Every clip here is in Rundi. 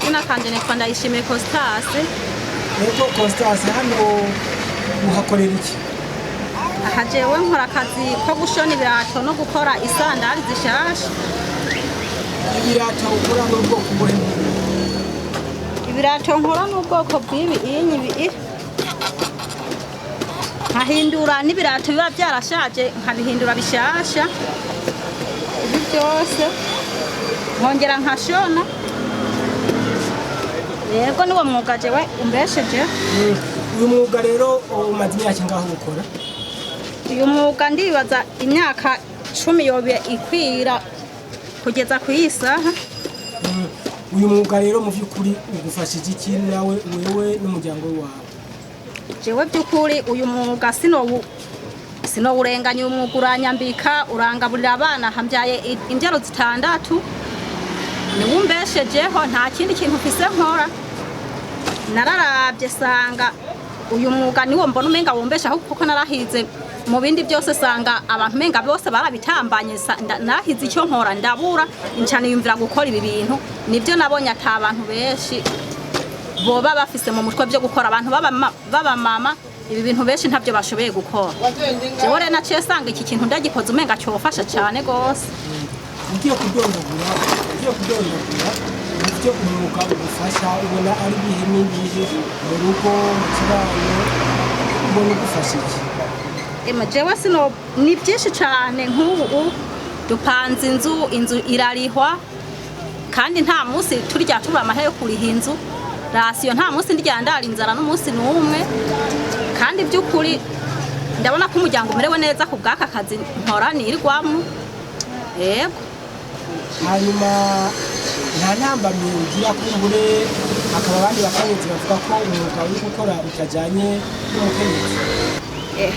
Akazina kanje nitwa Ndayishimiye Constance. Yego Constance, hano uhakorera iki? Aha jewe nkora akazi ko gushona ibirato no gukora isandari zishasha. Ibirato ukora n'ubwoko buhe? Ibirato nkora n'ubwoko bw'ibi inyi ibi, nkahindura n'ibirato biba byarashaje nkabihindura bishasha, ibi byose nkongera nkashona. Yego, niwo mwuga jewe umbesheje. Uyu mwuga rero umaze imyaka ingahe ukora? Uyu mwuga ndibaza imyaka 10 yoba ikwira kugeza ku iyi saha. Uyu mwuga rero mu by'ukuri ugufashije iki nawe, wewe n'umuryango wawe? Jewe by'ukuri uyu mwuga sinowurenganya. Uyu mwuga uranyambika, urangaburira abana, hambyaye imbyaro zitandatu, niwo umbeshejeho, nta kindi kintu mfise nkora. Nararavye sanga uyu mwuga niwo mbona umenga wombeshaho, kuko narahize mu bindi byose sanga abantu umenga bose barabitambanye. Narahize icyo nkora ndabura, nca niyumvira gukora ibi bintu. Nibyo nabonye ata abantu benshi boba bafise mu mutwe byo gukora. Abantu b'abamama ibi bintu benshi ntabyo bashoboye gukora. Jewe rero naciye sanga iki kintu ndagikoze umenga cyofasha cyane gose. Ugiye kudondagura ibyo umwuga ugufasha, ubona ari ibihe n'ibihe mu rugo, mu kibano, ubona ugufasha iki? Ema, jewe sino ni byinshi cyane. Nk'ubu dupanze inzu, inzu irarihwa, kandi nta munsi turya tubura amahera yo kuriha inzu, ration, nta munsi ndya ndara inzara n'umunsi n'umwe. Kandi by'ukuri ndabona ko umuryango umerewe neza ku bw'aka kazi nkora nirirwamo, yego. Hanyuma nta ntambamyi ugira? Kumbure hakaba abandi bakenyezi bavuga ko umwuga uri gukora utajyanye n'umukenyezi.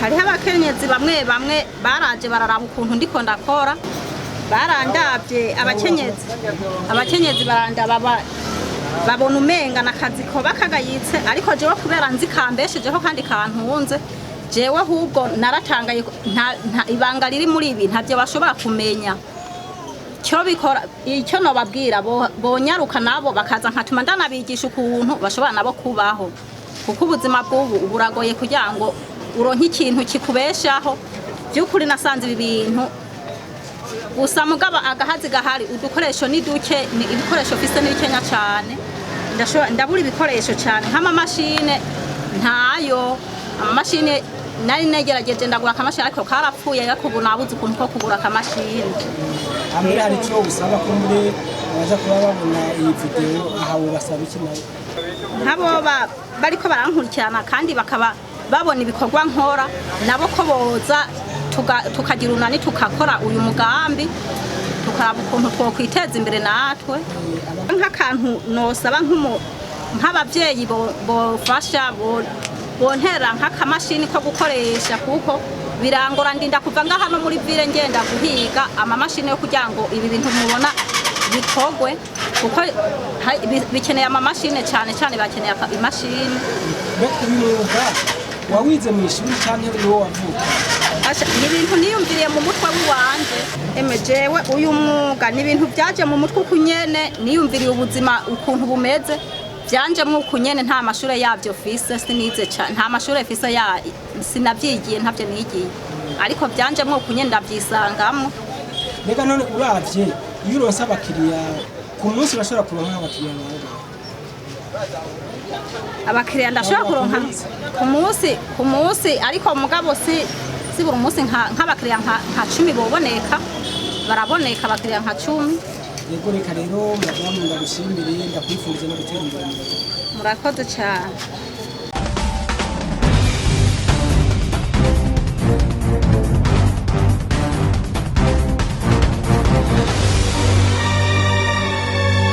Hariho abakenyezi bamwe bamwe baraje bararaba ukuntu ndiko ndakora, barandavye abakenyezi barandaba, babona umenga nakazi koba kagayitse, ariko jewe kubera nzi kambeshejeho kandi kantunze, jewe ahubwo naratangaye. Ibanga riri muri ibi ntabyo bashobora kumenya cyo bikora. Icyo nobabwira, bonyaruka nabo bakaza nkatuma ndanabigisha ukuntu bashobora nabo kubaho, kuko ubuzima bw'ubu buragoye kugira ngo uronke ikintu kikubeshaho. By'ukuri nasanze ibi bintu gusa, mugabo agahazi gahari, udukoresho ni duke, ni ibikoresho mfise ni bikenya cyane. Ndabura ibikoresho cyane nk'amamashine ntayo. Amamashine nari negerageje ndagura akamashini ariko karapfuye, ariko ubu nabuze ukuntu ko kugura akamashini. Hambere hari icyo usaba kumbure baza kuba babona iyi videwo aha, basaba iki nawe? Nk'abo bariko barankurikirana kandi bakaba babona ibikorwa nkora, nabo ko boza tukagira unani, tukakora uyu mugambi, tukaraba ukuntu twokwiteza imbere natwe. Nk'akantu nosaba nk'abavyeyi bofasha bontera nk'akamashini ko gukoresha, kuko birangora, ndinda kuva ngaha no muri ville ngenda guhiga amamashini yo kugira ngo ibi bintu mubona bikorwe, kuko bikeneye amamashini cyane cyane, bakeneye imashini. Mbe uyu mwuga wawize mu ishuri cyangwa niwo wavuka? Asha, ni ibintu niyumviriye mu mutwe w'iwanje. Eme, jewe uyu mwuga ni ibintu byaje mu mutwe uku nyene, niyumviriye ubuzima ukuntu bumeze, byanjemwo uku nyene. Nta mashure yabyo fise, sinize cyane, nta mashure fise ya, sinavyigiye, ntabyo nigiye, ariko byanjemwo uku nyene ndavyisangamwo. Mbega none uravye, iyo uronse abakiriya ku munsi, urashobora kuronka abakiriya bangahe? Abakiriya ndashobora kuronka ku munsi, ariko mugabo si buri munsi. Nk'abakiriya nka 10 boboneka, baraboneka abakiriya nka 10. Yego, reka rero madamu ndagushimire, ndakwifuriza no gutera imbere mu buzima. Murakoze cyane.